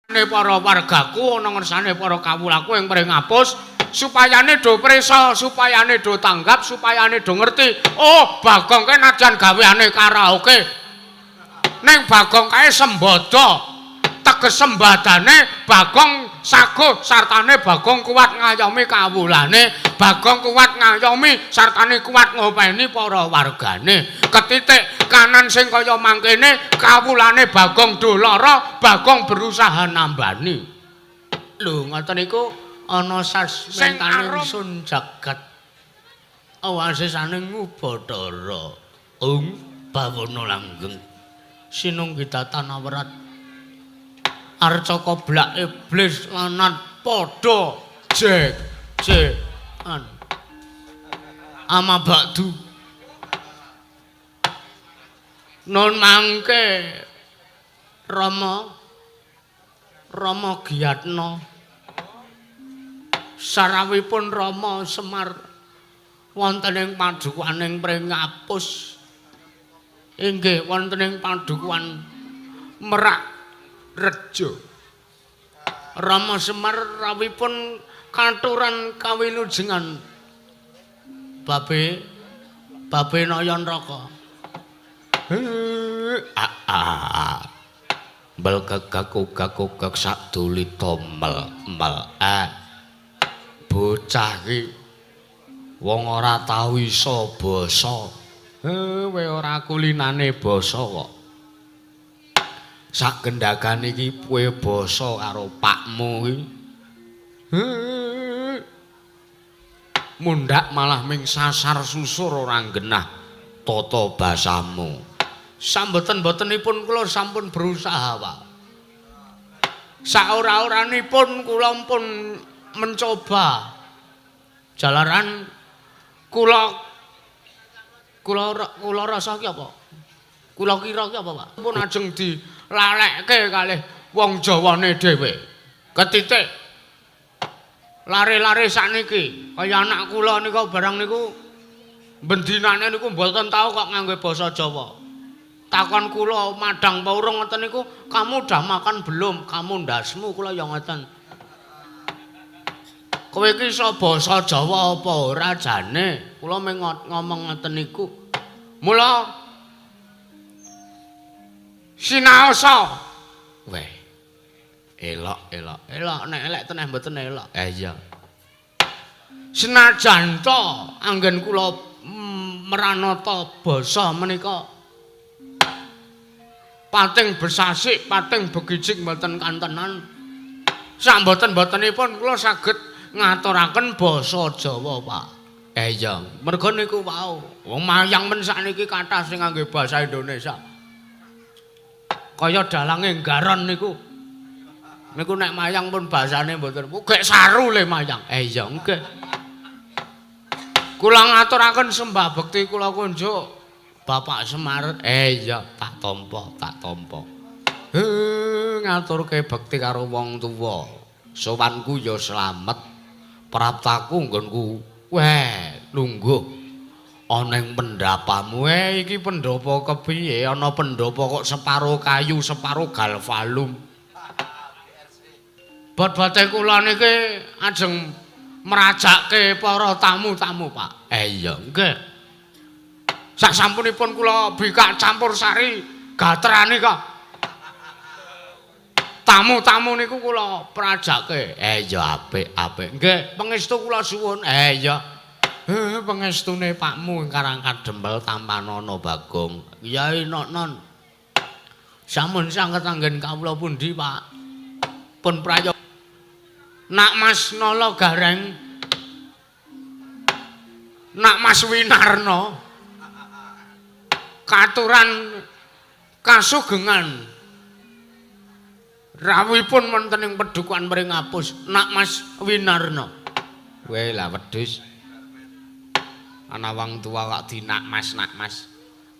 Para wargaku ana ngersane para kawulaku ing Pringapus supayane do prisa, supayane do tanggap, supayane do ngerti. Oh, Bagong kae najan gaweane karaoke. Ning Bagong kae sembada. Teges sembadane Bagong saguh sartane Bagong kuat ngayomi kawulane, Bagong kuat ngayomi sartane kuat ngopeni para wargane. Ketitik kanan sing kaya mangkene kawulane Bagong do lara, Bagong berusaha nambani. Lho, ngoten niku ana sasmentane ingsun jagat. Awasisaning Ubathara. Ung bawana langgeng. Sinunggita tanah werat. Arca koblak iblis lanat padha jek jekan. Ama bakdu. Nun mangke Rama Rama Giyatna sarawipun Rama Semar wonten ing padukuhaning Pringapus inggih wonten ing padukuhan Merak Rejo. Rama Semar rawipun katuran kawilujengan Babe Babe Nayanraka. Ah ah. Bel kekakuk-kakuk sak dulita mel mel. Ah. Bocah iki wong ora tau iso basa. Kowe ora kulinane basa kok. Sak gendhagan iki kowe basa karo pakmu iki. Mundhak malah ming sasar susur ora genah tata basamu. Samboten-botenipun kula sampun berusaha, Pak. Saora-oranipun kula pun mencoba. Jalaran kula kula kula rasa ki apa? Kula kira ki apa, Pak? Pun ajeng dilalekke kalih wong Jawane dhewe. Ketitik lare-lare sakniki kaya anak kula nika barang niku bendinane niku mboten tau kok ngangge basa Jawa. Takon kula madang apa urung ngoten niku, "Kamu udah makan belum?" "Kamu ndasmu," kula ya ngoten. Kowe iki iso basa Jawa apa ora jane? Kula mung ngomong ngoten niku. Mula sinaosa. Weh. Elok, elok. Elok nek elek teneh mboten elok. Iya. Senajan to anggen kula meranata basa menika pating besasik, pating begijik mboten kantenan. Sak mboten-mbotenipun kula saged ngaturaken basa Jawa, Pak. Iya. Merga niku wau, wong mayang men sakniki kathah sing ngangge basa Indonesia. Kaya dalange Garon niku. Niku nek mayang pun basane mboten, gek saru le mayang. Iya, nggih. Kula ngaturaken sembah bekti kula kunjuk Bapak Semar. Iya, tak tampa, tak tampa. Ngaturke bekti karo wong tuwa. Sowanku ya slamet. Praptaku nggonku. Weh, lungguh ana ing pendapamu. Iki pendhapa kepiye? Ana pendhapa kok separo kayu, separo galvalum. Bot-bote kula niki ajeng mrajake para tamu-tamu, Pak. Iya, nggih. Sak sampunipun kula bikak campur sari gatrane kok. Tamu-tamu niku kula prajake. Iya, apik, apik. Nggih, pangestu kula suwun. Iya. Pangestune pakmu ing Karang Kadempel tampanana Bagong. Yai Nonon. Sampun sanget anggen kawula pundi, Pak? Pun prayoga. Nak Mas Nala Gareng. Nak Mas Winarno. Katuran kasugengan. Rawuhipun wonten ing pedukuhan Pringapus, Nak Mas Winarno. Weh lah wedhus. Ana wong tuwa kok dinak Mas, nak Mas.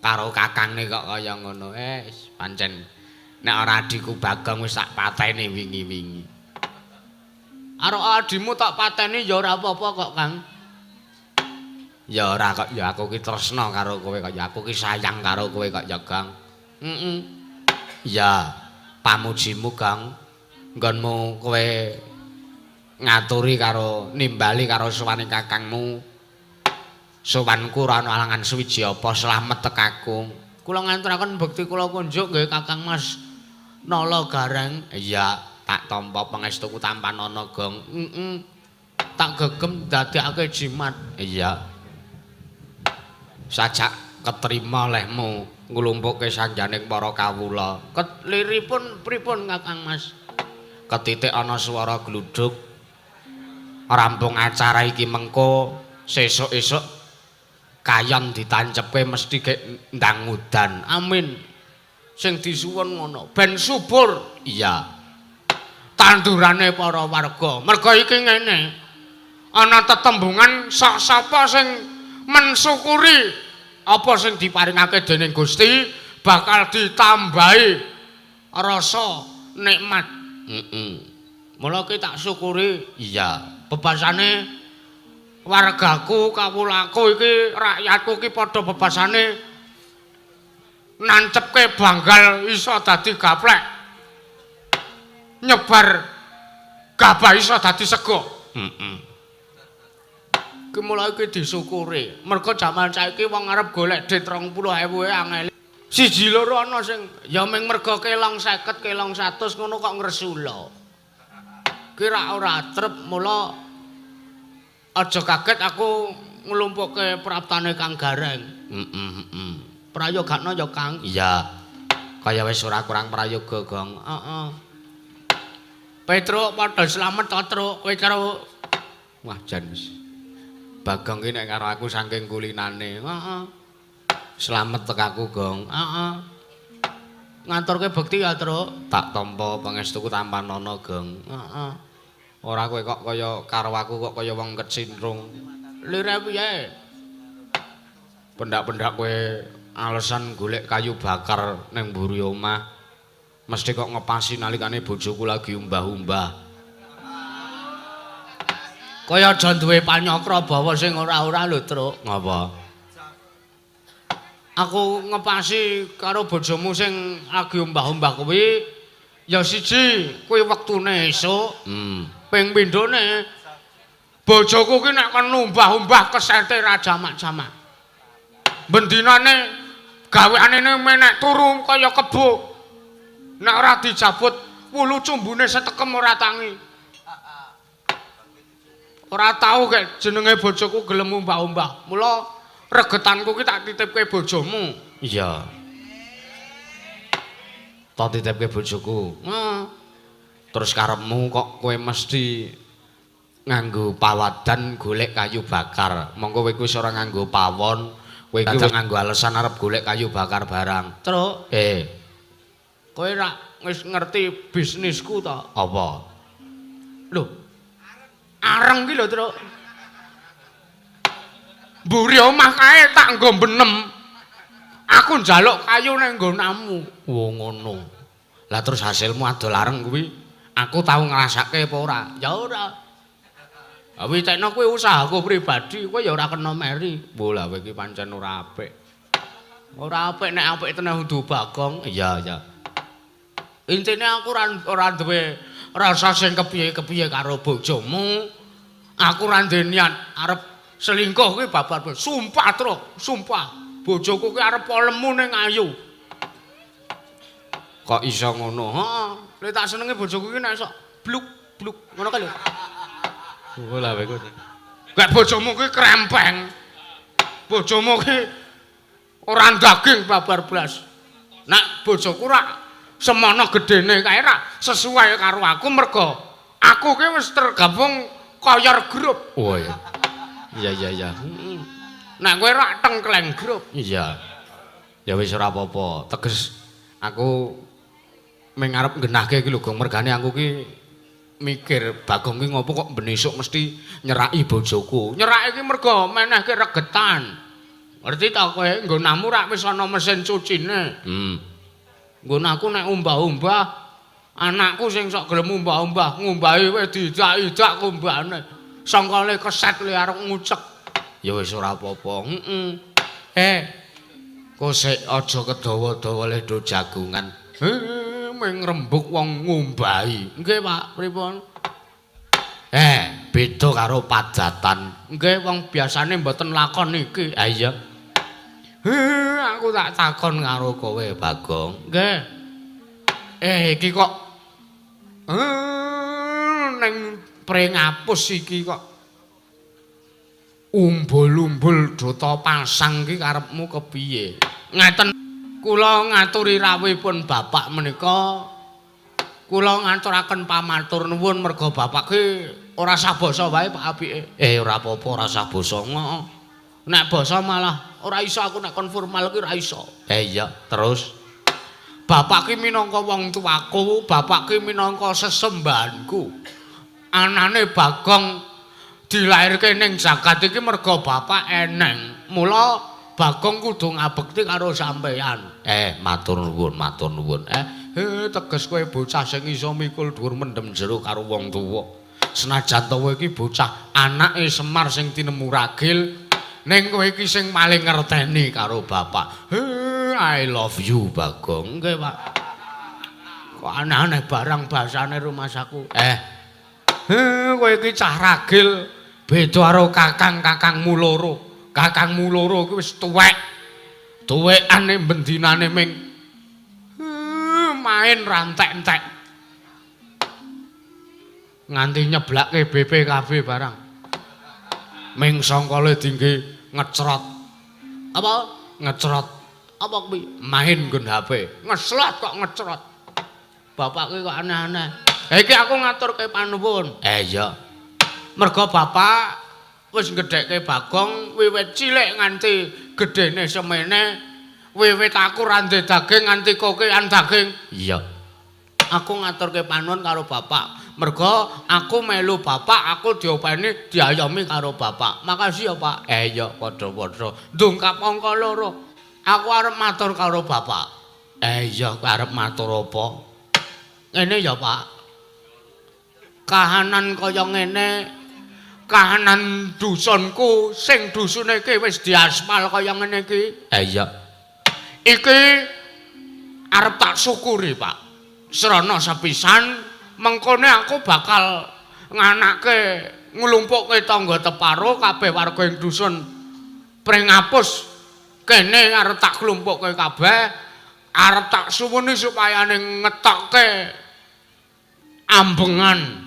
Karo kakangne kok kaya ngono. Pancen nek ora adhiku Bagong wis tak pateni wingi-wingi. Arok adhimu tak pateni ya ora apa-apa kok, Kang. Ya ora kok ya aku ki tresna karo kowe kok ya aku ki sayang karo kowe kok ya, Gang. Heeh. Ya, pamujimu, Gang. Nggonmu kowe ngaturi karo nimbali karo sowane kakangmu. Sowanku ora ana alangan suwiji apa slamet tekaku. Kula nganturaken bekti kula kunjuk nggih Kakang Mas Nala Gareng. Iya, tak tampa pangestuku tampanana, Gong. Heeh. Tak gegem dadekake jimat. Iya. Sajak ketrima lehmu nglumpukke sanjaning para kawula. Keliripun pripun Kakang Mas? Ketitik ana swara gluduk. Rampung acara iki mengko sesuk-esuk kayon ditancepke mesti gek ndang udan. Amin. Sing disuwun ngono, ben subur. Iya. Tandurane para warga. Merga iki ngene. Ana tetembungan sok sapa sing mensyukuri apa sing diparingake dening Gusti bakal ditambahi rasa nikmat. Heeh. Mula ki tak syukuri. Iya. Bebasane wargaku, kawulaku iki, rakyatku iki padha bebasane nancepke banggal iso dadi gaplek. Nyebar gabah iso dadi sego. Heeh. Ki mula iki disyukuri. Mergo jaman saiki wong arep golek dhuwit 20.000 angel. Siji loro ana sing ya ming mergo kelong 50, kelong 100 ngono kok ngresula. Kira ora trep, mula aja kaget aku nglumpukke praptane Kang Gareng. Heeh, heeh. Prayogakno ya, Kang. Iya. Kaya wis ora kurang prayoga, Gong. Heeh. Petruk padha slamet to, Truk. Kowe karo wah jan wis. Bagong ki nek karo aku saking kulinane. Heeh. Slamet tekaku, Gong. Heeh. Ngaturke bekti ya, Truk. Tak tampa pangestuku tampanana, Gong. Heeh. Ora kowe kok kaya karo aku kok kaya wong kecintrung. Lire piye? Pendak-pendak kowe alasan golek kayu bakar ning mburi omah. Mesti kok ngepasi nalikane bojoku lagi umbah-umbah. Kaya aja duwe panyakra bawa sing ora-ora lho, Truk. Ngapa? Aku ngepasi karo bojomu sing lagi umbah-umbah kuwi ya siji kuwi wektune esuk. Ping pindhone bojoku ki nek kon umbah-umbah kesete ra jamak-jamak. Bendinane gaweane menek turu kaya kebo. Nek ora dijabut wulu cumbune setekem ora tangi. Ora tau kek jenenge bojoku gelem umbah-umbah. Mula regetanku ki tak titipke bojomu. Iya. Tak titipke bojoku. Heeh. Terus karepmu kok kowe mesti nganggo pawadan golek kayu bakar. Monggo kowe wis ora nganggo pawon, kowe iki wis nganggo alasan arep golek kayu bakar barang. Truk. Kowe rak wis ngerti bisnisku to? Apa? Lho. Areng ki lho, Truk. Mburi omah kae tak nggo benem. Aku njaluk kayu ning nggonamu. Oh ngono. Lah terus hasilmu adol areng kuwi aku tau ngrasake apa ora? Ya ora. Witekno kuwi usahaku pribadi, kowe ya ora kena meri. Mbok lah kowe iki pancen ora apik. Ora apik nek apik tenan kudu Bagong. Iya, iya. Intine aku ora duwe rasa sing kepiye-kepiye karo bojomu. Aku ora duwe niat arep selingkuh kuwi babar. Sumpah, Truk, sumpah. Bojoku kuwi arep lemu ning ayu. Kok iso ngono? Heeh. Lek tak senenge bojoku ki nek iso bluk bluk ngono kae lho. Oh lah kowe. Lek bojomu kuwi krempeng. Bojomu ki ora daging babar blas. Nek bojoku rak semono gedene kae rak sesuai karo aku mergo aku ki wis tergabung koyor grup. Oh iya. Iya iya iya. Heeh. Nek kowe rak tengkleng grup. Iya. Ya wis ora apa-apa. Teges aku ming arep nggenahke iki lho Gong, mergane aku ki mikir Bagong ki ngopo kok ben esuk mesti nyeraki bojoku. Nyeraki ki mergo menehke regetan. Ngerti ta kowe nggonamu rak wis ana mesin cucine. Nggon aku nek umbah-umbah anakku sing sok gelem umbah-umbah, ngumbahi wis diidak-idak kumbahane. Sangkale keset le arep ngucek. Ya wis ora apa-apa. Heeh. Kok sik aja kedawa-dawa le do jagongan. Ming rembug wong ngumbahi. Nggih, Pak, pripun? Beda karo padatan. Nggih, wong biasane mboten lakon iki. Ha iya. Aku tak takon karo kowe, Bagong. Nggih. Iki kok ning Pringapus iki kok umbul-umbul dota pasang iki karepmu kepiye? Ngeten, kula ngaturi rawuhipun bapak menika, kula ngaturaken pamatur nuwun merga bapak ki ora sah basa wae Pak apike. Ora apa-apa, ora sah basa. Nek basa malah ora iso aku, nek kon formal ki ora iso. Iya, terus bapak ki minangka wong tuaku, bapak ki minangka sesembahanku. Anane Bagong dilairke ning jagat iki merga bapak eneng. Mula Bagong kudu ngabekti karo sampeyan. Matur nuwun, matur nuwun. Teges kowe bocah sing iso mikul dhuwur mendem jero karo wong tuwa. Senajan to kowe iki bocah anake Semar sing tinemu ragil, ning kowe iki sing paling ngerteni karo bapak. I love you, Bagong. Nggih, Pak. Kok aneh-aneh barang bahasane rumasaku. Kowe iki cah ragil beda karo kakang-kakangmu loro. Kakangmu loro kuwi wis tuwek. Tuwekane bendinane ming main rantek-entek. Nganti nyeblake BPKB barang. Ming sangkale dingge ngecrot. Apa? Ngecrot. Apa kuwi? Main nggon HP. Ngeslot kok ngecrot. Bapak kuwi kok aneh-aneh. Iki aku ngaturke panuwun. Iya. Merga bapak wis ngedhekke Bagong wiwit cilik nganti gedhene semene, wiwit aku ra ndek daging nganti kokean daging. Iya. Aku ngaturke panuwun karo bapak. Merga aku melu bapak, aku diopeni, diayomi karo bapak. Makasih ya, Pak. Iya, padha-padha. Ndungkap angka loro. Aku arep matur karo bapak. Iya, arep matur apa? Ngene ya, Pak. Kahanan kaya ngene, kahanan dusunku sing dusune iki wis diaspal kaya ngene iki. Iya. Iki arep tak syukuri, Pak. Srana sepisan mengkone aku bakal nganake nglumpukke tangga teparo kabeh warga ing dusun Pringapus kene arep tak klumpukke kabeh, arep tak suwuni supaya ngetokke ambengan.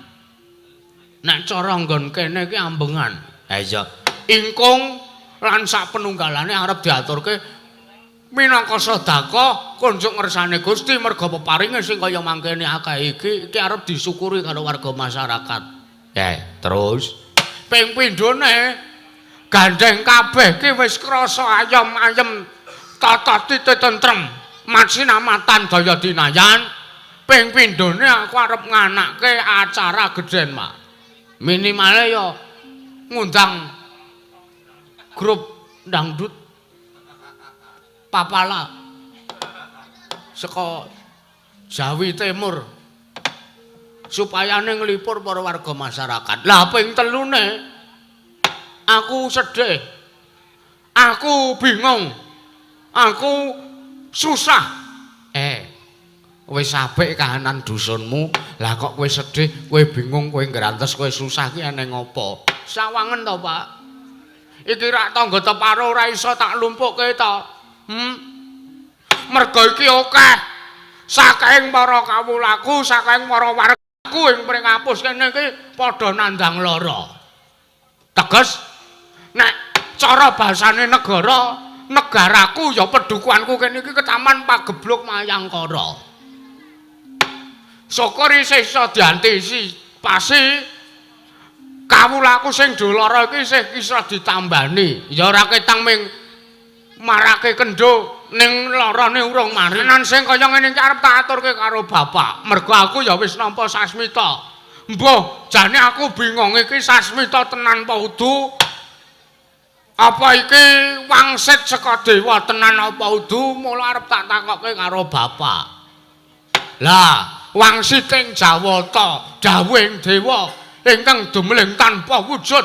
Nek cara nggon kene iki ambengan. Iya. Ingkung lan sak penunggalane arep diaturke minangka sedekah kunjuk ngersane Gusti merga peparinge sing kaya mangkene akeh iki, iki arep disyukuri karo warga masyarakat. Terus ping pindhone gandeng kabeh ki wis krasa ayem-ayem, tata titi tentrem, masinamatan daya dinayan. Ping pindhone aku arep nganake acara gedhen, Pak. Minimale ya ngundang grup dangdut Papala saka Jawi Timur supayane nglipur para warga masyarakat. Lah ping telune aku sedih. Aku bingung. Aku susah. Wis apik kahanan dusunmu, lah kok kowe sedih, kowe bingung, kowe ngrantes, kowe susah ki eneng apa? Sawangen to, Pak. Iki rak tangga teparo ora iso tak lumpukke to. Merga iki akeh. Saking para kawulaku, saking para wargaku ing Pringapus kene iki padha nandang lara. Teges nek cara basane negara, negaraku ya pedukuhanku kene iki ketaman pagebluk Mayangkara. Syukur isih iso diantisipasi, kawulaku sing do lara iki isih iso ditambani. Ya ora ketang ming marake kendho ning larane urung mari. Tenan sing kaya ngene iki arep tak aturke karo bapak. Mergo aku ya wis nampa sasmita. Mbuh, jane aku bingung iki sasmita tenan apa udu? Apa iki wangsit saka dewa tenan apa udu? Mula arep tak takokke karo bapak. Lah, wangsiting Jawata, dawuhing dewa ingkang dumling tanpa wujud.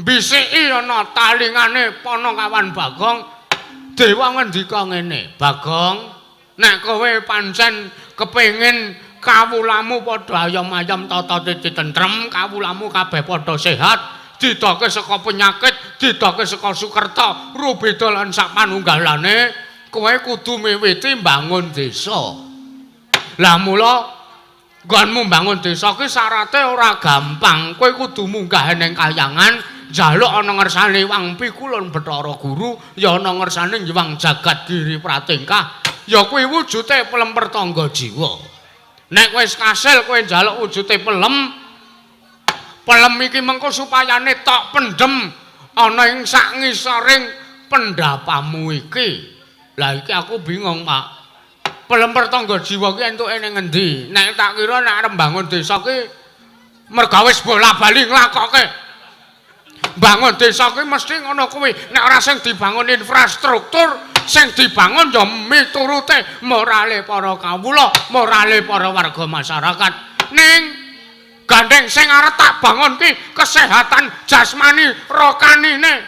Bisiki ana talingane Panakawan Bagong, dewa ngendika ngene, "Bagong, Nek kowe pancen kepengin kawulamu padha ayom-ayom tata titi tentrem, kawulamu kabeh padha sehat, didoke saka penyakit, didoke saka sukerta, rubeda lan sak panunggalane, kowe kudu miwiti mbangun desa. Lah mula nggonmu mbangun desa ki syarate ora gampang. Kowe kudu munggah ning kayangan, njaluk ana ngersane Wang Pikulun Bathara Guru, ya ana ngersane Hyang Jagat Giri Pratingkah. Ya kuwi wujute pelem pertangga jiwa. Nek wis kasil kowe njaluk wujute pelem, pelem iki mengko supayane tok pendem ana ing sak ngisoring pendapamu iki. Lah iki aku bingung, Pak. Pelem pertangga jiwa ki entuke ning ngendi? Nek tak kira nek arep mbangun desa ki merga wis bola-bali nglakoke. Bangun desa ki mesti ngono kuwi. Nek ora sing dibangun infrastruktur, sing dibangun ya miturute morale para kawula, morale para warga masyarakat. Ning gandeng sing arep tak bangun ki kesehatan jasmani rokanine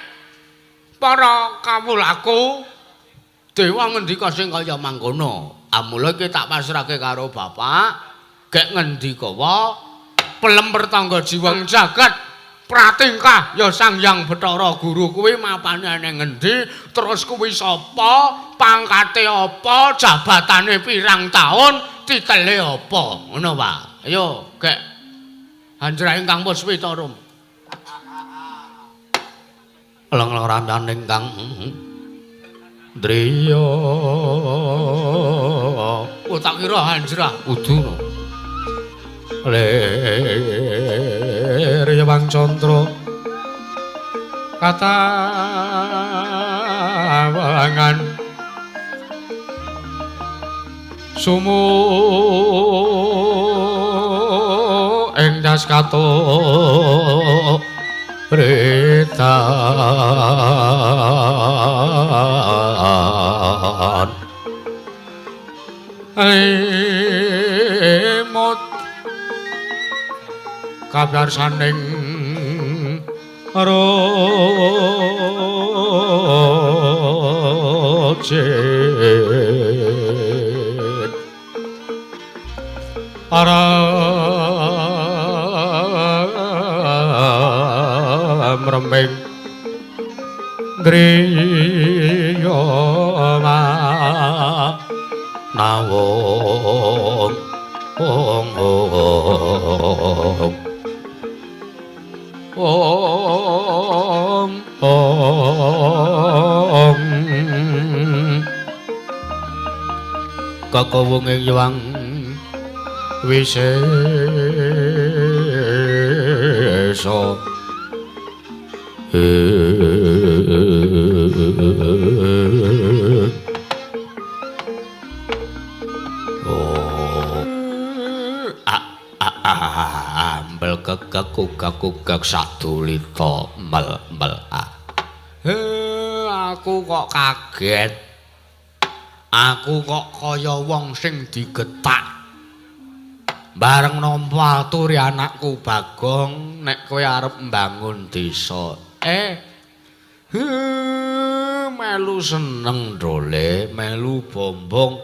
para kawulaku. Dewa ngendika sing kaya mangkono. Amula iki tak pasrahke karo bapak, gek ngendika wa pelem pertangga jiwa jagat pratingkah ya Sang Hyang Bathara Guru kuwi mapane ning ngendi, terus kuwi sapa, pangkate apa, jabatane pirang taun, titele apa, ngono Pak. Ayo gek hanjra ingkang puspita rum. Leng-leng ramyan ingkang driya. Oh tak kira hanjra kudu no. Lir Hyang Candra katawangan sumu ing das kato retan emot kabarsaning rojit aram remeng driya nawung ong ong ong ong kakawung ing Hyang Wisesa. Ambel kekek kukak kukak sadulita mel mel a. Aku kok kaget. Aku kok kaya wong sing digetak. Bareng nampa aturi anakku Bagong nek kowe arep mbangun desa. Melu seneng ndole, melu bombong.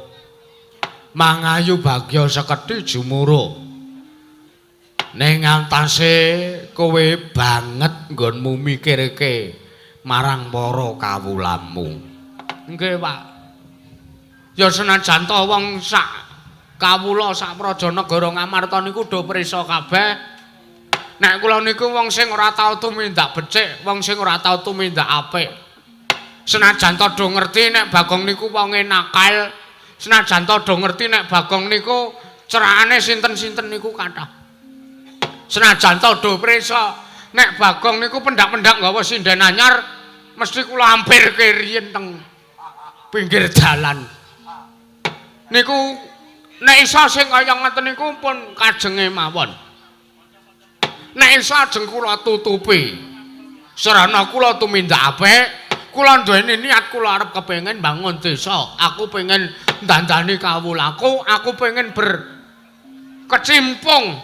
Mangayu bagya sekedhi jumuro. Ning antase kowe banget nggonmu mikirke marang para kawulamu. Nggih, Pak. Ya senajan to wong sak kawula sak praja negara Ngamarta niku do prisa kabeh. Nek kula niku wong sing ora tau tumindak becik, wong sing ora tau tumindak apik. Senajan to do ngerti nek Bagong niku wonge nakal, senajan to do ngerti nek Bagong niku cerakane sinten-sinten niku kathah. Senajan to do prisa nek Bagong niku pendak-pendak nggawa sinden anyar, mesti kula ampirke riyin teng pinggir dalan. Niku nek iso sing kaya ngoten niku pun kajenge mawon. Nek iso ajeng kula tutupi. Sarana kula tumindak apik, kula duweni niat kula arep kepengin bangun desa. Aku pengen dandani kawulaku, aku pengen berkecimpung,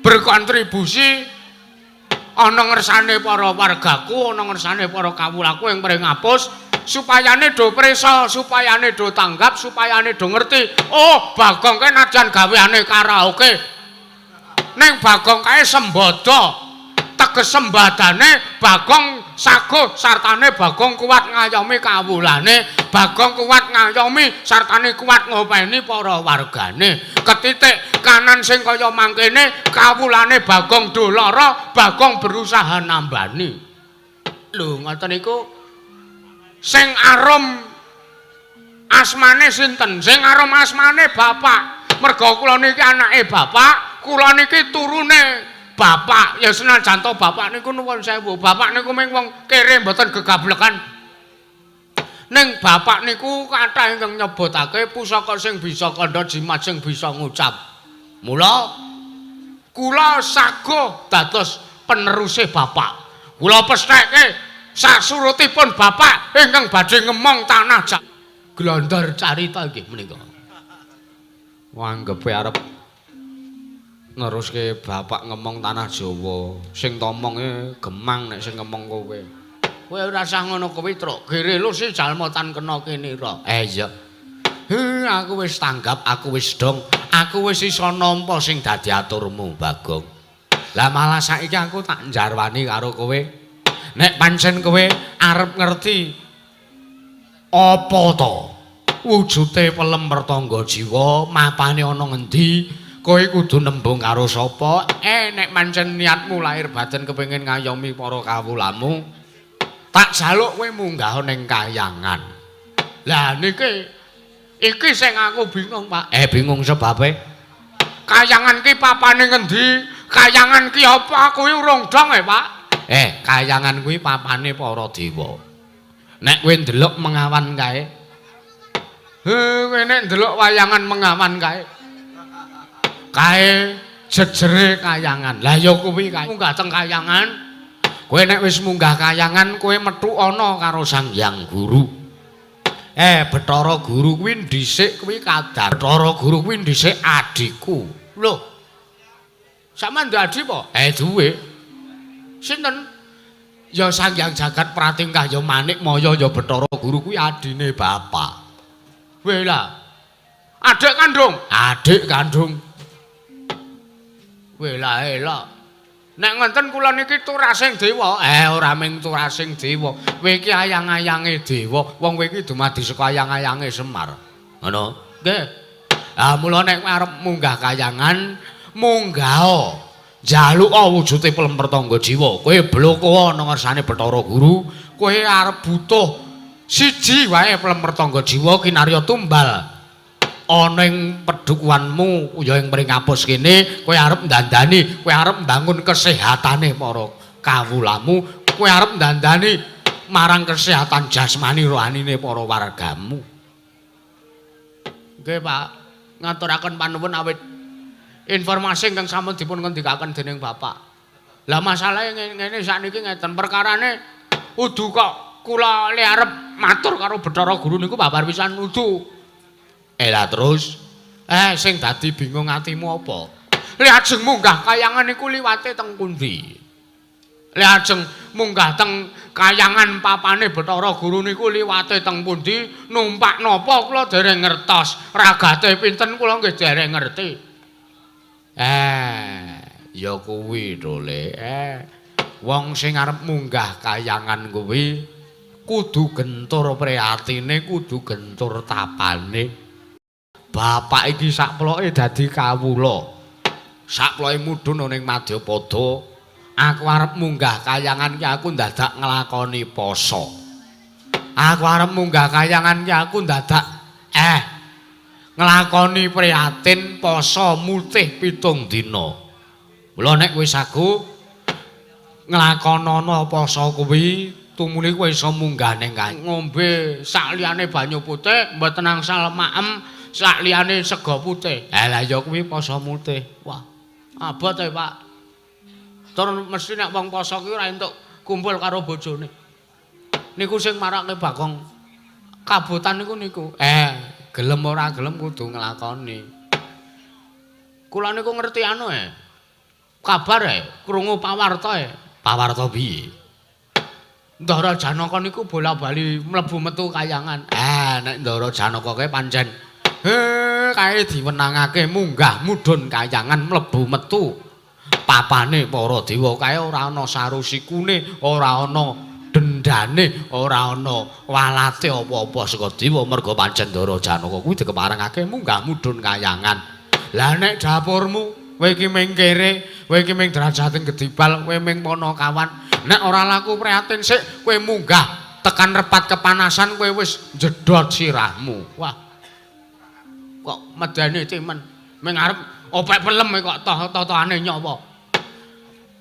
berkontribusi ana ngersane para wargaku, ana ngersane para kawulaku ing Pringapus. Supayane do prisa, supayane do tanggap, supayane do ngerti. Oh, Bagong kae najan gaweane karaoke. Ning Bagong kae sembada. Teges sembadane Bagong saguh sartane Bagong kuat ngayomi kawulane, Bagong kuat ngayomi sartane kuat ngopeni para wargane. Ketitik kanan sing kaya mangkene kawulane Bagong do lara, Bagong berusaha nambani. Lho ngoten niku sing arum asmane sinten? Sing arum asmane bapak. Merga kula niki anake bapak, kula niki turune bapak. Ya senajan to bapak niku nuwun sewu, bapak niku mung wong kere mboten gegablekan. Ning bapak niku kathah ingkang nyebutake pusaka sing bisa kandha jimat sing bisa ngucap. Mula kula saguh dados peneruse bapak. Kula pestheke sasurutipun bapak ingkang badhe ngemong tanah Glondor carita nggih menika. Wanggepe arep neruske bapak ngemong tanah Jawa. Sing tomonge gemang nek sing ngemong kowe. Kowe ora usah ngono kuwi, Truk. Gere lu si jalma tan kena kinira. Iya. Aku wis tanggap, aku wis dong, aku wis iso nampa sing dadi aturmu, Bagong. Lah malah saiki aku tak njarwani karo kowe. Nek pancen kowe arep ngerti apa to wujute pelem pertangga jiwa, mapane ana ngendi, kowe kudu nembung karo sapa? Nek pancen niatmu lahir batin kepengin ngayomi para kawulamu, tak jaluk kowe munggah ning kayangan. Lah niki iki sing aku bingung, Pak. Bingung sebabe? Kayangan ki papane ngendi? Kayangan ki apa? Aku urung dong Pak. Kayangan kuwi papane para dewa. Nek kowe ndelok mengawan kae. Kowe nek ndelok wayangan mengawan kae. Kae jejere kayangan. Lah ya kuwi kae. Munggah teng kayangan. Kowe nek wis munggah kayangan, kowe metu ana karo Sang Hyang Guru. Bathara Guru kuwi dhisik kuwi kadar. Bathara Guru kuwi dhisik adhiku. Lho. Sampeyan ndek adhi apa? Duwe. Sinten? Ya Sang Hyang Jagat Pratingkah ya Manik Maya ya Bathara Guru kuwi adine bapak. Weh lah. Adik kandung? Adik kandung. Weh lah elok. Nek ngenten kula niki turasing dewa. Ora ming turasing dewa. Kowe iki ayang-ayange dewa. Wong kowe iki dumadi saka ayang-ayange Semar. Ngono? Nggih. Ah mula nek arep munggah kayangan, munggah. Njaluka wujude pelem pertangga jiwa. Kowe bloko ana ngersane Bathara Guru, kowe arep butuh siji wae pelem pertangga jiwa kinarya tumbal. Ana ing pedukuhanmu ya ing Pringapus kene, kowe arep ndandani, kowe arep mbangun kesehatane para kawulamu, kowe arep ndandani marang kesehatan jasmani rohanine para wargamu. Nggih, Pak. Ngaturaken panuwun awit informasi ingkang sampun dipun ngendikaken dening Bapak. Lah masalahe ngene sakniki ngeten, perkarane udu kok kula le arep matur karo Bathara Guru niku babar pisan udu. Lah terus sing dadi bingung atimu apa? Le ajeng munggah kayangan niku liwate teng pundi? Le ajeng munggah teng kayangan papane Bathara Guru niku liwate teng pundi? Numpak napa kula dereng ngertos. Ragate pinten kula nggih dereng ngerti. Ya kuwi to Le. Wong sing arep munggah kayangan kuwi kudu gentur priatine, kudu gentur tapane. Bapak iki sakploke dadi kawula. Sakploke mudhun ning Madyapada. Aku arep munggah kayangan ki aku ndadak nglakoni poso. Aku arep munggah kayangan ki aku ndadak nglakoni prihatin poso mutih 7 dina. Mula nek kowe sagu nglakonana poso kuwi tumuli kowe iso munggah ning ngombe sak liyane banyu putih mboten angsal maem sak liyane sega putih. Lah ya kuwi poso mutih. Wah, abot e, Pak. Tur mesti nek wong poso ki ora entuk kumpul karo bojone. Niku sing marake Bagong kabotan niku niku. Gelem ora gelem kudu nglakoni. Kula niku ngerti anu Kabar krungu pawarta Pawarta piye? Ndara Janaka niku bola-bali mlebu metu kayangan. Nek Ndara Janaka kae pancen kae diwenangake munggah mudhun kayangan mlebu metu. Papane para dewa kae ora ana sarusikune, ora ana dendane, ora ana walate apa-apa saka dewa merga pancen Ndara Janaka kuwi dikeparengake munggah mudhun kayangan. Lah nek dapurmu kowe iki ming kere, kowe iki ming derajate gedibal, kowe ming panakawan. Nek ora laku prihatin sik, kowe munggah tekan repat kepanasan kowe wis jedhot sirahmu. Wah. Kok medeni timen. Ming arep opek pelem kok toh-tohane nyawa.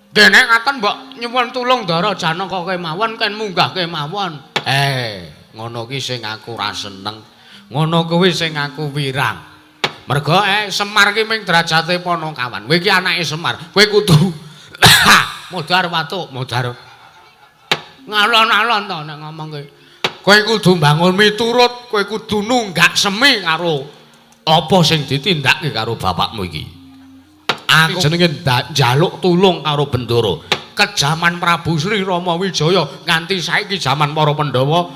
Nggih nek ngaten mbok nyuwun tulung Ndara Janaka kemawon ken munggah kemawon. Ngono ki sing aku ora seneng. Ngono kuwi sing aku wirang. Mergo Semar ki ming derajate panakawan. Kowe iki anake Semar. Kowe kudu modar watuk, modar. Ngalon-alon to nek ngomong kowe. Kowe kudu mbangun miturut, kowe kudu nunggak semi karo apa sing ditindakake karo bapakmu iki. Aku jenenge njaluk tulung karo Bendara. Kejaman Prabu Sri Rama Wijaya nganti saiki jaman para Pandhawa,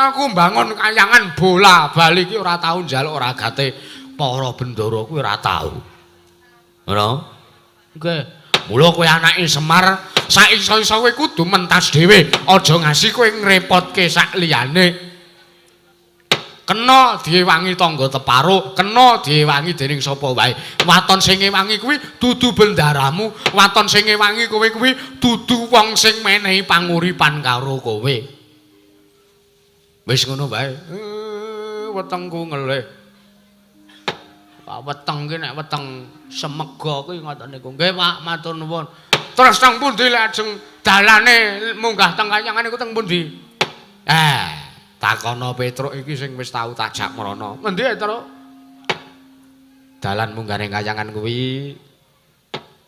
aku mbangun kayangan bola bali iki ora tau njaluk ragate para Bendara kuwi ora tau. Ngono? Nggih. Mula kowe anake Semar, sak iso-iso kowe kudu mentas dhewe, aja ngasi kowe ngrepotke sak liyane. Kena diewangi tangga teparo, kena diewangi dening sapa wae. Waton sing ngewangi kuwi dudu bendaramu, waton sing ngewangi kowe kuwi dudu wong sing menehi panguripan karo kowe. Wis ngono wae. Wetengku ngelih. Pak weteng ki nek weteng semega kuwi ngoten niku. Nggih Pak, matur nuwun. Terus teng pundi lek ajeng dalane munggah teng kayangan niku teng pundi? Takono Petruk iki sing wis tau tajak mrono. Ngendi Petruk? Dalan munggah ning kayangan kuwi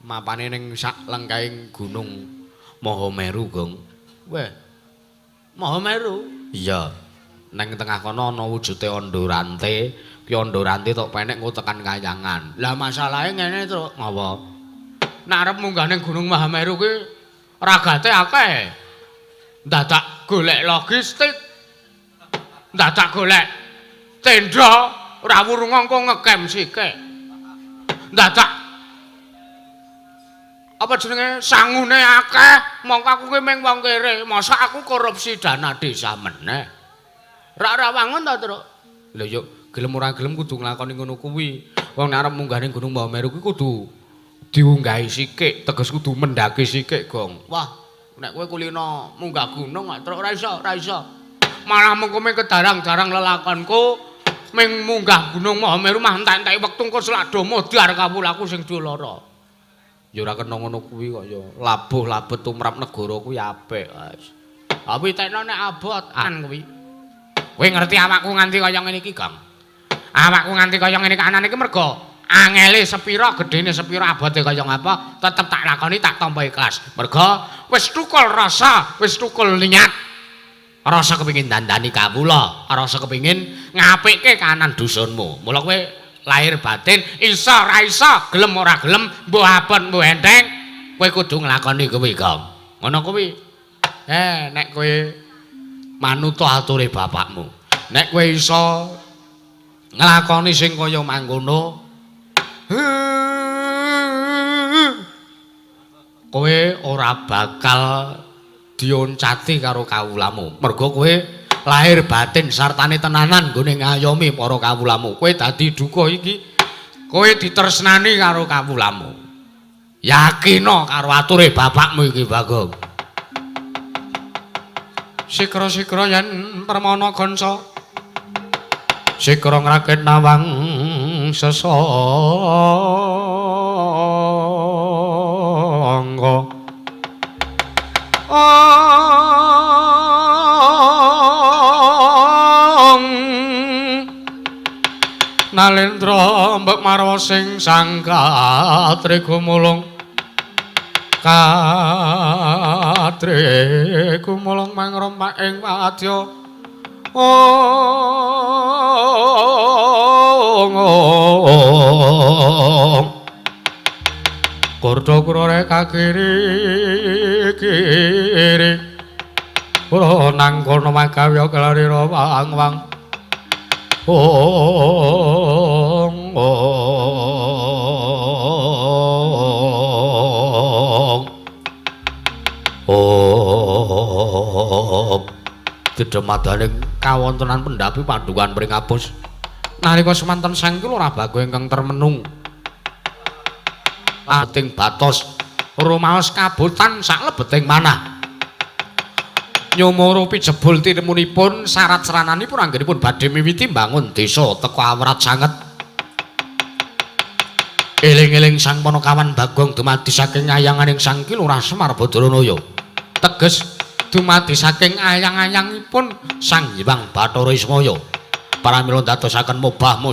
mapane ning sak lengkahing Gunung Mahameru, Gong. Weh. Mahameru? Iya. Neng tengah kono ana wujude ondo rante. Ki ondo rante tok penek engko tekan kayangan. Lah masalahe ngene, Truk. Ngapa? Nek arep munggah ning Gunung Mahameru kuwi ragate akeh. Dadak golek logistik. Dadak golek tenda, ora wurung engko ngekem sikik. Dadak apa jenenge sangune akeh, mongko aku ki mung wong kere, masa aku korupsi dana desa meneh. Rak ra wangun ta, Truk? Lha yo gelem ora gelem kudu nglakoni ngono kuwi. Wong nek arep munggah ning Gunung Mahameru kuwi kudu diunggahi sikik, teges kudu mendaki sikik, Gong. Wah, nek kowe kulino munggah gunung kok, Truk, ora iso, ora iso. Malah mengko ming kedarang-darang lelakonku ming munggah Gunung Mahameru mah entek-enteki wektu engko selak do modar kawulaku sing do lara. Ya ora kena ngono kuwi kok ya. Labuh labet tumrap negara kuwi apik, wis. Ha pitekno nek abot an kuwi. Kowe ngerti awakku nganti kaya ngene iki, Gong? Awakku nganti kaya ngene kahanan iki mergo angele sepira, gedene sepira, abote kaya ngapa, tetep tak lakoni, tak tampa ikhlas. Mergo wis tukul rasa, wis tukul niat. Rasa kepengin dandani kawula, rasa kepengin ngapikke kahanan dusunmu. Mula kowe lahir batin iso ora iso, gelem ora gelem, mbuh abot mbuh enteng, kowe kudu nglakoni kuwi, Gong. Ngono kuwi. Nek kowe manut ature bapakmu, nek kowe iso nglakoni sing kaya mangkono, kowe ora bakal dioncati karo kawulamu. Mergo kowe lahir batin sartane tenanan nggone ngayomi para kawulamu. Kowe dadi duka iki, kowe ditresnani karo kawulamu. Yakina karo ature bapakmu iki, Bagong. Sikra-sikra yen permana gonsa, sikra ngrakit nawang sesangga. Nalendra mbek marwa sing sangka trigumulung, katrigumulung mangrompak ing wadya. Kurda kurore kakiri kiri. Ora nang kono makawya kelarira wang wang. Ong ong. Om. Dedemadaning kawontenan pendhapi Pandhukan Pringapus. Nalika semanten Sang Lurah Bagong ingkang termenung ating batos rumaos kabutan saklebeting manah. Nyumurupi jebul tinemunipun syarat serananipun anggenipun badhe miwiti mbangun desa teka awrat sanget. Eling-eling Sang Panakawan Bagong dumadi saking ayanganing Sang Ki Lurah Semar Badranaya. Teges dumadi saking ayang-ayangipun Sang Hyang Bathara Ismaya. Pramila ndadosaken mobah.